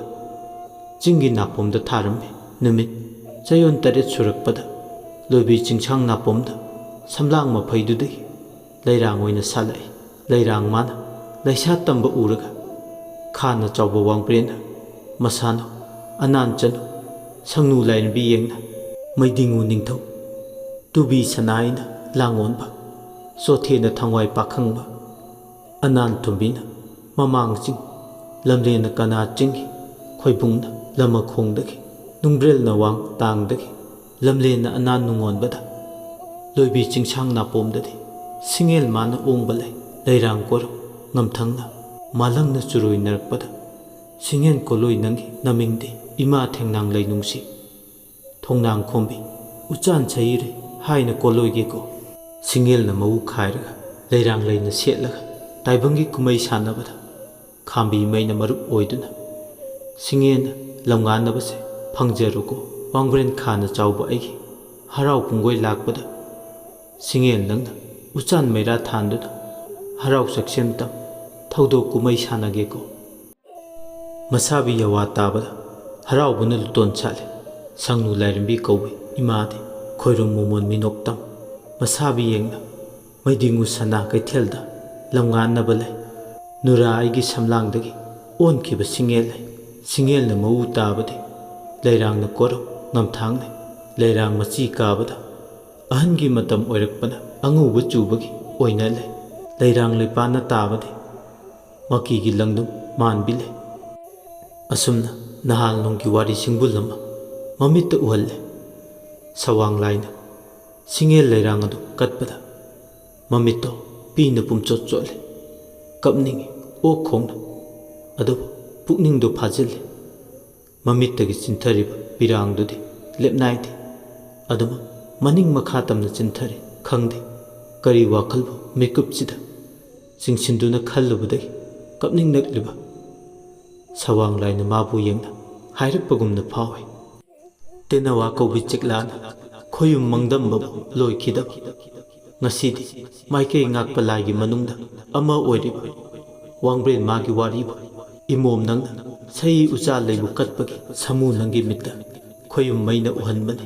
ꯆꯤꯡꯒꯤ ꯅꯥꯄꯣꯝꯗ ꯊꯥꯔꯝꯃꯤ꯫ ꯅꯨꯃꯤꯠ ꯆꯌꯣꯜ ꯇꯔꯦꯠ ꯁꯨꯔꯛꯄꯗ ꯂꯣꯏꯕꯤ ꯆꯤꯡꯁꯥꯡ ꯅꯥꯄꯣꯝꯗ ꯁꯝꯂꯥꯡ ꯃꯐꯩꯗꯨꯗꯒꯤ ꯂꯩꯔꯥꯡ ꯑꯣꯏꯅ ꯁꯥꯠꯂꯛꯏ꯫ ꯂꯩꯔꯥꯡ ꯃꯥꯅ ꯂꯩꯁꯥ ꯇꯝꯕ ꯎꯔꯒ ꯈꯥꯅ ꯆꯥꯎꯕ ꯋꯥꯡꯕ꯭ꯔꯦꯟꯅ ꯃꯁꯥꯅ ꯑꯅꯥꯟ ꯆꯅꯨ ꯁꯪꯅꯨ ꯂꯥꯏꯔꯦꯝꯕꯤ ꯌꯦꯡꯅ ꯃꯩꯗꯤꯡꯉꯨ ꯅꯤꯡꯊꯧ ꯇꯨꯕꯤ ꯁꯅꯥꯏꯅ ꯂꯥꯡꯑꯣꯟꯕ ꯆꯣꯊꯦꯅ ꯊꯋꯥꯏ ꯄꯥꯈꯪꯕ ꯑꯅꯥꯟ ꯊꯨꯝꯕꯤꯅ ꯃꯃꯥꯡ ꯆꯤꯡ, ꯂꯝꯂꯦꯟꯅ ꯀꯅꯥ ꯆꯤꯡꯒꯤ ꯈꯣꯏꯕꯨꯡꯅ ꯂꯃꯈꯣꯡꯗꯒꯤ, ꯅꯨꯡꯕ꯭ꯔꯦꯜꯅ ꯋꯥꯡ ꯇꯥꯡꯗꯒꯤ, ꯂꯝꯂꯦꯟꯅ ꯑꯅꯥꯟ ꯅꯨꯡꯉꯣꯟꯕꯗ, ꯂꯣꯏꯕꯤ ꯆꯤꯡꯁꯥꯡ ꯅꯥꯄꯣꯝꯗꯗꯤ ꯁꯤꯡꯉꯦꯜ ꯃꯥꯅ ꯑꯣꯡꯕ ꯂꯩ꯫ ꯂꯩꯔꯥꯡ ꯀꯣꯔꯧ ꯉꯝꯊꯪꯅ ꯃꯥꯂꯪꯅ ꯆꯨꯔꯣꯏꯅꯔꯛꯄꯗ "ꯁꯤꯡꯉꯦꯟ ꯀꯣꯂꯣꯏ, ꯅꯪꯒꯤ ꯅꯃꯤꯡꯗꯤ ꯏꯃꯥ ꯊꯦꯡꯅꯥꯡ ꯂꯩꯅꯨꯡꯁꯤ, ꯊꯣꯡꯅꯥꯡ ꯈꯣꯝꯕꯤ, ꯎꯆꯥꯟ ꯁꯍꯤꯔꯩ ꯍꯥꯏꯅ ꯀꯣꯂꯣꯏꯒꯦꯀꯣ?" ꯁꯤꯡꯉꯦꯜꯅ ꯃꯎ ꯈꯥꯏꯔꯒ, ꯂꯩꯔꯥꯡ ꯂꯩꯅ ꯁꯦꯠꯂꯒ, ꯇꯥꯏꯕꯪꯒꯤ ꯀꯨꯝꯍꯩ ꯁꯥꯟꯅꯕꯗ ꯈꯥꯝꯕꯤ ꯃꯩꯅ ꯃꯔꯨꯞ ꯑꯣꯏꯗꯨꯅ, ꯁꯤꯡꯉꯦꯟꯅ ꯂꯝꯉꯥꯟꯅꯕꯁꯦ ꯐꯪꯖꯔꯨꯀꯣ, ꯋꯥꯡꯕ꯭ꯔꯦꯟ ꯈꯥꯅ ꯆꯥꯎꯕ ꯑꯩꯒꯤ ꯍꯔꯥꯎ ꯄꯨꯡꯒꯣꯏ ꯂꯥꯛꯄꯗ, ꯁꯤꯡꯉꯦꯜ ꯅꯪꯅ ꯎꯆꯥꯟ ꯃꯩꯔꯥ ꯊꯥꯟꯗꯨꯅ, ꯍꯔꯥꯎ ꯆꯥꯛꯁꯦꯝ ꯇꯝ ꯊꯧꯗꯣꯛ ꯀꯨꯝꯍꯩ ꯁꯥꯟꯅꯒꯦꯀꯣ꯫ ꯃꯁꯥꯕꯤ ꯌꯥꯋꯥ ꯇꯥꯕꯗ ꯍꯔꯥꯎꯕꯅ ꯂꯨꯇꯣꯟ ꯁꯥꯠꯂꯦ꯫ ꯁꯪꯅꯨ ꯂꯥꯏꯔꯦꯝꯕꯤ ꯀꯧꯕꯤ ꯏꯃꯥꯗꯤ ꯈꯣꯏꯔꯨꯝ ꯃꯣꯃꯣꯟ ꯃꯤꯅꯣꯛꯇꯝ ꯃꯁꯥꯕꯤ ꯌꯦꯡꯅ, ꯃꯩꯗꯤꯡꯉꯨ ꯁꯅꯥ ꯀꯩꯊꯦꯜꯗ ꯂꯝꯉꯥꯟꯅꯕ ꯂꯩ꯫ ꯅꯨꯔꯥ ꯑꯩꯒꯤ ꯁꯝꯂꯥꯡꯗꯒꯤ ꯑꯣꯟꯈꯤꯕ ꯁꯤꯡꯉꯦꯜ ꯂꯩ꯫ ꯁꯤꯡꯉꯦꯜꯅ ꯃꯎ ꯇꯥꯕꯗꯤ ꯂꯩꯔꯥꯡꯅ ꯀꯣꯔꯧ ꯉꯝꯊꯥꯡꯅꯩ꯫ ꯂꯩꯔꯥꯡ ꯃꯆꯤ ꯀꯥꯕꯗ ꯑꯍꯟꯒꯤ ꯃꯇꯝ ꯑꯣꯏꯔꯛꯄꯅ ꯑꯉꯧꯕ ꯆꯨꯕꯒꯤ ꯑꯣꯏꯅ ꯂꯩ꯫ ꯂꯩꯔꯥꯡ ꯂꯩꯄꯥꯟꯅ ꯇꯥꯕꯗꯤ ꯃꯀꯤꯒꯤ ꯂꯪꯗꯨꯝ ꯃꯥꯟꯕꯤ ꯂꯩ꯫ ꯑꯁꯨꯝꯅ ꯅꯍꯥꯜ ꯅꯨꯡꯒꯤ ꯋꯥꯔꯤ ꯁꯤꯡꯕꯨꯜ ꯑꯃ ꯃꯃꯤꯠꯇ ꯎꯍꯜꯂꯦ꯫ ꯁꯋꯥꯡ ꯂꯥꯏꯅ ꯁꯤꯡꯉꯦꯜ ꯂꯩꯔꯥꯡ ꯑꯗꯨ ꯀꯠꯄꯗ ꯃꯃꯤꯠꯇꯣ ꯄꯤꯅ ꯄꯨꯝꯆꯣꯠ ꯆꯣꯠꯂꯦ꯫ ꯀꯞꯅꯤꯡꯉꯤ ꯑꯣꯛ ꯈꯣꯡꯅ, ꯑꯗꯨꯕꯨ ꯄꯨꯛꯅꯤꯡꯗꯣ ꯐꯥꯖꯤꯜꯂꯦ꯫ ꯃꯃꯤꯠꯇꯒꯤ ꯆꯤꯟꯊꯔꯤꯕ ꯄꯤꯔꯥꯡꯗꯨꯗꯤ ꯂꯦꯞꯅꯥꯏꯗꯦ꯫ ꯑꯗꯨꯃꯛ ꯃꯅꯤꯡ ꯃꯈꯥ ꯇꯝꯅ ꯆꯤꯟꯊꯔꯤ꯫ ꯈꯪꯗꯦ ꯀꯔꯤ ꯋꯥꯈꯜꯕꯨ ꯃꯤꯀꯨꯞꯁꯤꯗ ꯆꯤꯡꯁꯤꯟꯗꯨꯅ ꯈꯜꯂꯨꯕꯗꯒꯤ ꯀꯞꯅꯤꯡꯂꯛꯂꯤꯕ ꯁꯋꯥꯡ ꯂꯥꯏꯅ ꯃꯥꯕꯨ ꯌꯦꯡꯅ ꯍꯥꯏꯔꯛꯄꯒꯨꯝꯅ ꯐꯥꯎꯏ꯫ ꯇꯦꯅꯋꯥ ꯀꯧꯕꯤ ꯆꯤꯛꯂꯥꯅ ꯈꯣꯌꯨꯝ ꯃꯪꯗꯝꯕꯕꯨ ꯂꯣꯏꯈꯤꯗꯕ꯫ ꯉꯁꯤꯗꯤ ꯃꯥꯏꯀꯩ ꯉꯥꯛꯄ ꯂꯥꯏꯒꯤ ꯃꯅꯨꯡꯗ ꯑꯃ ꯑꯣꯏꯔꯤꯕ ꯋꯥꯡꯕ꯭ꯔꯦꯟ ꯃꯥꯒꯤ ꯋꯥꯔꯤꯕꯨ ꯏꯃꯣꯝ ꯅꯪꯅ ꯁꯍꯤ ꯎꯆꯥ ꯂꯩꯕꯨ ꯀꯠꯄꯒꯤ ꯁꯥꯃꯨ ꯅꯪꯒꯤ ꯃꯤꯠꯇ ꯈꯣꯌꯨꯝ ꯃꯩꯅ ꯎꯍꯟꯕꯅꯤ꯫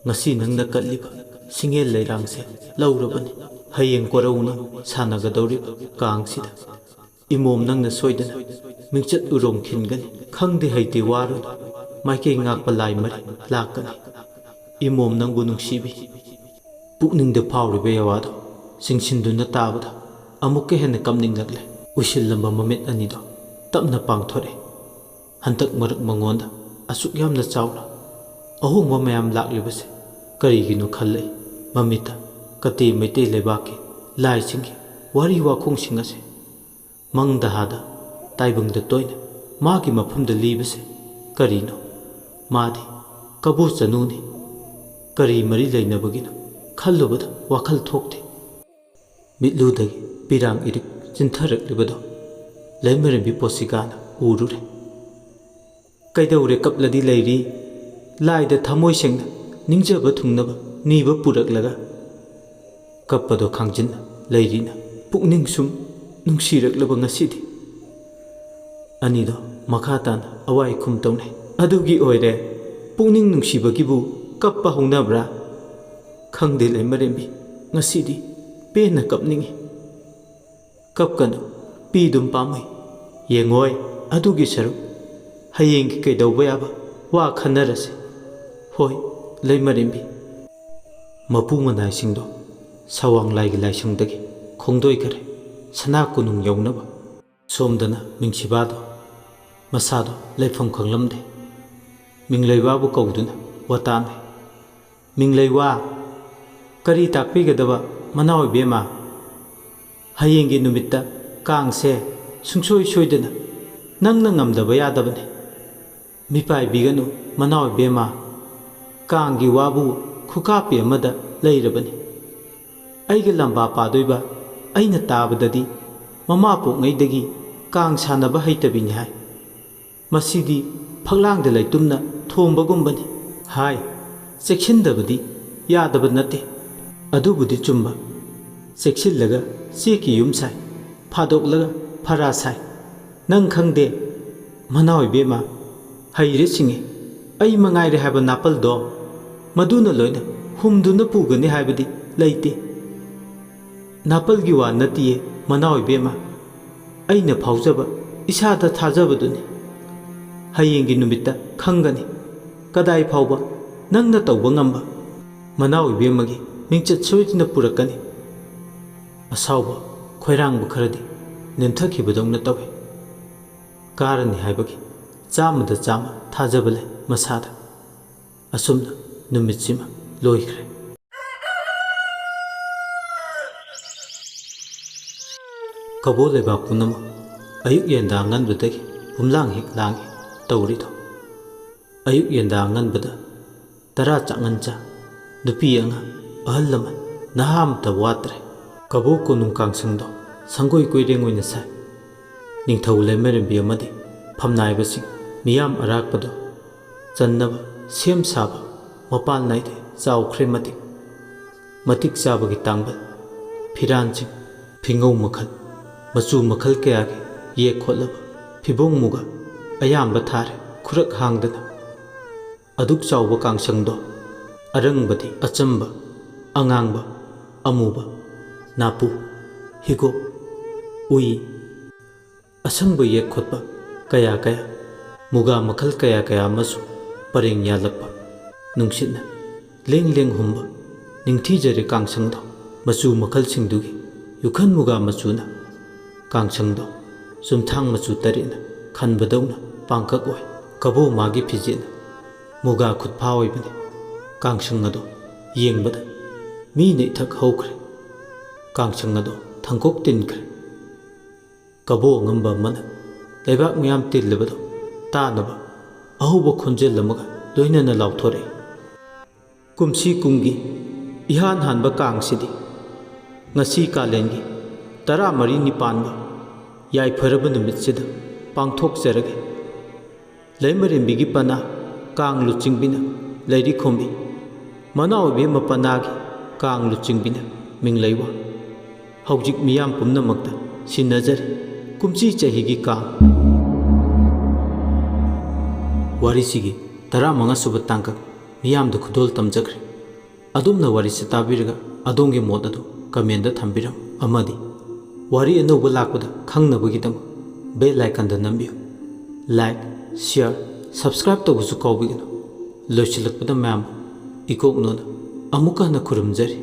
ꯉꯁꯤ ꯅꯪꯅ ꯀꯠꯂꯤꯕ ꯁꯤꯡꯉꯦꯜ ꯂꯩꯔꯥꯡꯁꯦ ꯂꯧꯔꯕꯅꯤ꯫ ꯍꯌꯦꯡ ꯀꯣꯔꯧꯅ ꯁꯥꯟꯅꯒꯗꯧꯔꯤꯕ ꯀꯥꯡꯁꯤꯗ ꯏꯃꯣꯝ ꯅꯪꯅ ꯁꯣꯏꯗꯅ ꯃꯤꯡꯆꯠ ꯎꯔꯣꯡ ꯈꯤꯟꯒꯅꯤ꯫ ꯈꯪꯗꯦ ꯍꯩꯇꯦ ꯋꯥꯔꯨꯅꯨ, ꯃꯥꯏꯀꯩ ꯉꯥꯛꯄ ꯂꯥꯏ ꯃꯔꯤ ꯂꯥꯛꯀꯅꯤ꯫ ꯏꯃꯣꯝ ꯅꯪꯕꯨ ꯅꯨꯡꯁꯤꯕꯤ꯫ ꯄꯨꯛꯅꯤꯡꯗ ꯐꯥꯎꯔꯤꯕ ꯌꯥꯋꯥꯗꯣ ꯆꯤꯡꯁꯤꯟꯗꯨꯅ ꯇꯥꯕꯗ ꯑꯃꯨꯛꯀ ꯍꯦꯟꯅ ꯀꯞꯅꯤꯡꯂꯛꯂꯦ꯫ ꯎꯏꯁꯤꯜꯂꯝꯕ ꯃꯃꯤꯠ ꯑꯅꯤꯗꯣ ꯇꯞꯅ ꯄꯥꯡꯊꯣꯔꯛꯑꯦ꯫ ꯍꯟꯗꯛ ꯃꯔꯛ ꯃꯉꯣꯟꯗ ꯑꯁꯨꯛ ꯌꯥꯝꯅ ꯆꯥꯎꯅ ꯑꯍꯣꯡꯕ ꯃꯌꯥꯝ ꯂꯥꯛꯂꯤꯕꯁꯦ ꯀꯔꯤꯒꯤꯅꯣ ꯈꯜꯂꯛꯏ꯫ ꯃꯃꯤꯠꯇ ꯀꯇꯦ ꯃꯩꯇꯩ ꯂꯩꯕꯥꯛꯀꯤ ꯂꯥꯏꯁꯤꯡꯒꯤ ꯋꯥꯔꯤ ꯋꯥꯈꯣꯡꯁꯤꯡ ꯑꯁꯦ ꯃꯪꯗꯍꯥꯗ ꯇꯥꯏꯕꯪꯗ ꯇꯣꯏꯅ ꯃꯥꯒꯤ ꯃꯐꯝꯗ ꯂꯤꯕꯁꯦ ꯀꯔꯤꯅꯣ? ꯃꯥꯗꯤ ꯀꯕꯣ ꯆꯅꯨꯅꯤ꯫ ꯀꯔꯤ ꯃꯔꯤ ꯂꯩꯅꯕꯒꯤꯅꯣ ꯈꯜꯂꯨꯕꯗ ꯋꯥꯈꯜ ꯊꯣꯛꯇꯦ꯫ ꯃꯤꯠꯂꯨꯗꯒꯤ ꯄꯤꯔꯥꯡ ꯏꯔꯤꯛ ꯆꯤꯟꯊꯔꯛꯂꯤꯕꯗꯣ ꯂꯩꯃꯔꯦꯝꯕꯤ ꯄꯣꯁꯤꯀꯥꯅ ꯎꯔꯨꯔꯦ꯫ "ꯀꯩꯗꯧꯔꯦ ꯀꯞꯂꯗꯤ ꯂꯩꯔꯤ?" ꯂꯥꯏꯗ ꯊꯃꯣꯏ ꯁꯦꯡꯅ ꯅꯤꯡꯖꯕ ꯊꯨꯡꯅꯕ ꯅꯤꯕ ꯄꯨꯔꯛꯂꯒ ꯀꯞꯄꯗꯣ ꯈꯥꯡꯖꯤꯟꯅ ꯂꯩꯔꯤꯅ ꯄꯨꯛꯅꯤꯡ ꯁꯨꯝ ꯅꯨꯡꯁꯤꯔꯛꯂꯕ ꯉꯁꯤꯗꯤ꯫ ꯑꯅꯤꯗꯣ ꯃꯈꯥ ꯇꯥꯅ ꯑꯋꯥꯏ ꯈꯨꯝ ꯇꯧꯅꯩ꯫ "ꯑꯗꯨꯒꯤ ꯑꯣꯏꯔꯦ ꯄꯨꯛꯅꯤꯡ ꯅꯨꯡꯁꯤꯕꯒꯤꯕꯨ ꯀꯞꯄ ꯍꯧꯅꯕ꯭ꯔꯥ? ꯈꯪꯗꯦ ꯂꯩꯃꯔꯦꯝꯕꯤ, ꯉꯁꯤꯗꯤ ꯄꯦꯟꯅ ꯀꯞꯅꯤꯡꯏ"꯫ "ꯀꯞꯀꯅꯨ, ꯄꯤꯗꯨꯝ ꯄꯥꯝꯃꯨꯏ꯫ ꯌꯦꯡꯉꯣꯏ, ꯑꯗꯨꯒꯤ ꯁꯔꯨꯛ ꯍꯌꯦꯡꯒꯤ ꯀꯩꯗꯧꯕ ꯌꯥꯕ ꯋꯥ ꯈꯟꯅꯔꯁꯤ꯫ ꯍꯣꯏ, ꯂꯩꯃꯔꯦꯝꯕꯤ"꯫ ꯃꯄꯨ ꯃꯅꯥꯏꯁꯤꯡꯗꯣ ꯁꯋꯥꯡ ꯂꯥꯏꯒꯤ ꯂꯥꯏꯁꯪꯗꯒꯤ ꯈꯣꯡꯗꯣꯏꯈꯔꯦ, ꯁꯅꯥ ꯀꯣꯅꯨꯡ ꯌꯧꯅꯕ꯫ ꯁꯣꯝꯗꯅ ꯃꯤꯡꯁꯤꯕꯥꯗꯣ ꯃꯁꯥꯗꯣ ꯂꯩꯐꯝ ꯈꯪꯂꯝꯗꯦ꯫ ꯃꯤꯡꯂꯩꯋꯥꯕꯨ ꯀꯧꯗꯨꯅ ꯋꯥꯇꯥꯅꯩ꯫ "ꯃꯤꯡꯂꯩꯋꯥ, ꯀꯔꯤ ꯇꯥꯛꯄꯤꯒꯗꯕ ꯃꯅꯥꯎ ꯏꯕꯦꯝꯃ? ꯍꯌꯦꯡꯒꯤ ꯅꯨꯃꯤꯠꯇ ꯀꯥꯡꯁꯦ ꯁꯨꯡꯁꯣꯏ ꯁꯣꯏꯗꯅ ꯅꯪꯅ ꯉꯝꯗꯕ ꯌꯥꯗꯕꯅꯤ꯫ ꯃꯤꯄꯥꯏꯕꯤꯒꯅꯨ ꯃꯅꯥꯎ ꯏꯕꯦꯝꯃ꯫ ꯀꯥꯡꯒꯤ ꯋꯥꯕꯨ ꯈꯨꯀꯥꯞꯄꯤ ꯑꯃꯗ ꯂꯩꯔꯕꯅꯤ꯫ ꯑꯩꯒ ꯂꯝꯕꯥ ꯄꯥꯗꯣꯏꯕ, ꯑꯩꯅ ꯇꯥꯕꯗꯗꯤ ꯃꯃꯥ ꯄꯣꯛꯉꯩꯗꯒꯤ ꯀꯥꯡ ꯁꯥꯟꯅꯕ ꯍꯩꯇꯕꯤꯅꯤ ꯍꯥꯏ꯫ ꯃꯁꯤꯗꯤ ꯐꯛꯂꯥꯡꯗ ꯂꯩꯇꯨꯝꯅ ꯊꯣꯝꯕꯒꯨꯝꯕꯅꯤ" ꯍꯥꯏ꯫ "ꯆꯦꯛꯁꯤꯟꯗꯕꯗꯤ ꯌꯥꯗꯕ ꯅꯠꯇꯦ꯫ ꯑꯗꯨꯕꯨꯗꯤ ꯆꯨꯝꯕ꯫ ꯆꯦꯛꯁꯤꯜꯂꯒ ꯆꯦꯛꯀꯤ ꯌꯨꯝ ꯁꯥꯏ, ꯐꯥꯗꯣꯛꯂꯒ ꯐꯔꯥ ꯁꯥꯏ꯫ ꯅꯪ ꯈꯪꯗꯦ ꯃꯅꯥꯎ ꯏꯕꯦꯝꯃ, ꯍꯩꯔꯦ ꯁꯤꯡꯉꯦ꯫ ꯑꯩ ꯃꯉꯥꯏꯔꯦ ꯍꯥꯏꯕ ꯅꯥꯄꯜꯗꯣ ꯃꯗꯨꯅ ꯂꯣꯏꯅ ꯍꯨꯝꯗꯨꯅ ꯄꯨꯒꯅꯤ ꯍꯥꯏꯕꯗꯤ ꯂꯩꯇꯦ꯫ ꯅꯥꯄꯜꯒꯤ ꯋꯥ ꯅꯠꯇꯤꯌꯦ ꯃꯅꯥꯎ ꯏꯕꯦꯝꯃ, ꯑꯩꯅ ꯐꯥꯎꯖꯕ, ꯏꯁꯥꯗ ꯊꯥꯖꯕꯗꯨꯅꯤ꯫ ꯍꯌꯦꯡꯒꯤ ꯅꯨꯃꯤꯠꯇ ꯈꯪꯒꯅꯤ ꯀꯗꯥꯏ ꯐꯥꯎꯕ ꯅꯪꯅ ꯇꯧꯕ ꯉꯝꯕ꯫ ꯃꯅꯥꯎ ꯏꯕꯦꯝꯃꯒꯤ ꯃꯤꯡꯆꯠ ꯁꯣꯏꯗꯅ ꯄꯨꯔꯛꯀꯅꯤ"꯫ ꯑꯁꯥꯎꯕ ꯈꯣꯏꯔꯥꯡꯕ ꯈꯔꯗꯤ ꯅꯦꯝꯊꯈꯤꯕꯗꯧꯅ ꯇꯧꯏ꯫ ꯀꯥꯔꯅꯤ ꯍꯥꯏꯕꯒꯤ ꯆꯥꯝꯃꯗ ꯆꯥꯝꯃ ꯊꯥꯖꯕ ꯂꯩ ꯃꯁꯥꯗ꯫ ꯑꯁꯨꯝꯅ ꯅꯨꯃꯤꯠꯁꯤꯃ ꯂꯣꯏꯈ꯭ꯔꯦ꯫ ꯀꯕꯣ ꯂꯩꯕꯥꯛ ꯄꯨꯝꯅꯃꯛ ꯑꯌꯨꯛ ꯌꯦꯟꯗꯥ ꯑꯉꯟꯕꯗꯒꯤ ꯈꯨꯝꯂꯥꯡ ꯍꯦꯛ ꯂꯥꯡꯏ ꯇꯧꯔꯤꯗꯣ꯫ ꯑꯌꯨꯛ ꯌꯦꯟꯗꯥ ꯑꯉꯟꯕꯗ ꯇꯔꯥ ꯆꯥꯛꯉꯟ ꯆꯥ, ꯅꯨꯄꯤ ꯑꯉꯥꯡ, ꯑꯍꯜ ꯂꯃꯟ, ꯅꯍꯥ ꯑꯃꯠꯇ ꯋꯥꯠꯇ꯭ꯔꯦ꯫ ꯀꯕꯣ ꯀꯣꯅꯨꯡ ꯀꯥꯡꯁꯪꯗꯣ ꯁꯪꯒꯣꯏ ꯀꯣꯏꯔꯦꯡ ꯑꯣꯏꯅ ꯁꯥꯏ꯫ ꯅꯤꯡꯊꯧ ꯂꯩꯃꯔꯦꯝꯕꯤ ꯑꯃꯗꯤ ꯐꯝꯅꯥꯏꯕꯁꯤꯡ ꯃꯤꯌꯥꯝ ꯑꯔꯥꯛꯄꯗꯣ ꯆꯟꯅꯕ ꯁꯦꯝ ꯁꯥꯕ ꯃꯄꯥꯟ ꯅꯥꯏꯗꯦ ꯆꯥꯎꯈ꯭ꯔꯦ ꯃꯇꯤꯛ꯫ ꯃꯇꯤꯛ ꯆꯥꯕꯒꯤ ꯇꯥꯡꯕꯜ, ꯐꯤꯔꯥꯟꯁꯤꯡ, ꯐꯤꯉꯧ ꯃꯈꯜ, ꯃꯆꯨ ꯃꯈꯜ ꯀꯌꯥꯒꯤ ꯌꯦꯛ ꯈꯣꯠꯂꯕ ꯐꯤꯕꯣꯡ ꯃꯨꯒ ꯑꯌꯥꯝꯕ ꯊꯥꯔꯦ ꯈꯨꯔꯛ ꯍꯥꯡꯗꯅ꯫ ꯑꯗꯨꯛ ꯆꯥꯎꯕ ꯀꯥꯡꯁꯪꯗꯣ ꯑꯔꯪꯕꯗꯤ ꯑꯆꯝꯕ, ꯑꯉꯥꯡꯕ, ꯑꯃꯨꯕ, ꯅꯥꯄꯨ, ꯍꯤꯒꯣꯛ, ꯎꯏ, ꯑꯁꯪꯕ ꯌꯦꯛ ꯈꯣꯠꯄ ꯀꯌꯥ ꯀꯌꯥ, ꯃꯨꯒꯥ ꯃꯈꯜ ꯀꯌꯥ ꯀꯌꯥ ꯑꯃꯁꯨ ꯄꯔꯦꯡ ꯌꯥꯜꯂꯛꯄ ꯅꯨꯡꯁꯤꯠꯅ ꯂꯦꯡ ꯂꯦꯡ ꯍꯨꯝꯕ ꯅꯤꯡꯊꯤꯖꯔꯦ ꯀꯥꯡꯁꯪꯗꯣ꯫ ꯃꯆꯨ ꯃꯈꯜꯁꯤꯡꯗꯨꯒꯤ ꯌꯨꯈꯟ ꯃꯨꯒꯥ ꯃꯆꯨꯅ ꯀꯥꯡꯁꯪꯗꯣ ꯆꯨꯝꯊꯥꯡ ꯃꯆꯨ ꯇꯔꯦꯠꯅ ꯈꯟꯕꯗꯧꯅ ꯄꯥꯡꯀꯛ ꯑꯣꯏ꯫ ꯀꯕꯣ ꯃꯥꯒꯤ ꯐꯤꯖꯦꯠꯅ ꯃꯨꯒꯥ ꯈꯨꯠꯐꯥ ꯑꯣꯏꯕꯅꯤ꯫ ꯀꯥꯡꯁꯪ ꯑꯗꯣ ꯌꯦꯡꯕꯗ ꯃꯤꯅ ꯏꯊꯛ ꯍꯧꯈ꯭ꯔꯦ꯫ ꯀꯥꯡꯁꯪ ꯑꯗꯣ ꯊꯪꯀꯣꯛ ꯇꯤꯟꯈ꯭ꯔꯦ꯫ ꯀꯕꯣ ꯑꯉꯝꯕ ꯑꯃꯅ ꯂꯩꯕꯥꯛ ꯃꯤꯌꯥꯝ ꯇꯤꯜꯂꯤꯕꯗꯣ ꯇꯥꯅꯕ ꯑꯍꯧꯕ ꯈꯣꯟꯖꯦꯜ ꯑꯃꯒ ꯂꯣꯏꯅꯅ ꯂꯥꯎꯊꯣꯔꯛꯏ꯫ ꯀꯨꯝꯁꯤ ꯀꯨꯝꯒꯤ ꯏꯍꯥꯟ ꯍꯥꯟꯕ ꯀꯥꯡꯁꯤꯗꯤ ꯉꯁꯤ ꯀꯥꯂꯦꯟꯒꯤ ꯇꯔꯥꯃꯔꯤꯅꯤ ꯄꯥꯟꯕ ꯌꯥꯏꯐꯔꯕ ꯅꯨꯃꯤꯠꯁꯤꯗ ꯄꯥꯡꯊꯣꯛꯆꯔꯒꯦ꯫ ꯂꯩꯃꯔꯦꯝꯕꯤꯒꯤ ꯄꯅꯥ ꯀꯥꯡ ꯂꯨꯆꯤꯡꯕꯤꯅ ꯂꯩꯔꯤ ꯈꯣꯝꯕꯤ, ꯃꯅꯥꯎ ꯏꯕꯦꯝꯃ ꯄꯅꯥꯒꯤ ꯀꯥꯡ ꯂꯨꯆꯤꯡꯕꯤꯅ ꯃꯤꯡꯂꯩꯋꯥ꯫ ꯍꯧꯖꯤꯛ ꯃꯤꯌꯥꯝ ꯄꯨꯝꯅꯃꯛꯇ ꯁꯤꯟꯅꯖꯔꯤ ꯀꯨꯝꯁꯤ ꯆꯍꯤꯒꯤ ꯀꯥꯡ꯫ ꯋꯥꯔꯤꯁꯤꯒꯤ ꯇꯔꯥꯃꯉꯥ ꯁꯨꯕ ꯇꯥꯡꯀꯛ ꯃꯤꯌꯥꯝꯗ ꯈꯨꯗꯣꯜ ꯇꯝꯖꯈ꯭ꯔꯦ꯫ ꯑꯗꯣꯝꯅ ꯋꯥꯔꯤꯁꯤ ꯇꯥꯕꯤꯔꯒ ꯑꯗꯣꯝꯒꯤ ꯃꯣꯠ ꯑꯗꯨ comment ꯊꯝꯕꯤꯔꯝꯃꯨ ꯑꯃꯗꯤ ꯋꯥꯔꯤ ꯑꯅꯧꯕ ꯂꯥꯛꯄꯗ ꯈꯪꯅꯕꯒꯤꯗꯃꯛ bell icon ꯅꯝꯕꯤꯌꯨ꯫ Like, share, subscribe ꯇꯧꯕꯁꯨ ꯀꯥꯎꯕꯤꯒꯅꯨ꯫ ꯂꯣꯏꯁꯤꯜꯂꯛꯄꯗ ꯃꯌꯥꯝꯕꯨ ꯏꯀꯣꯛꯅꯣꯅ ꯑꯃꯨꯛꯀ ꯍꯟꯅ ꯈꯨꯔꯨꯝꯖꯔꯤ꯫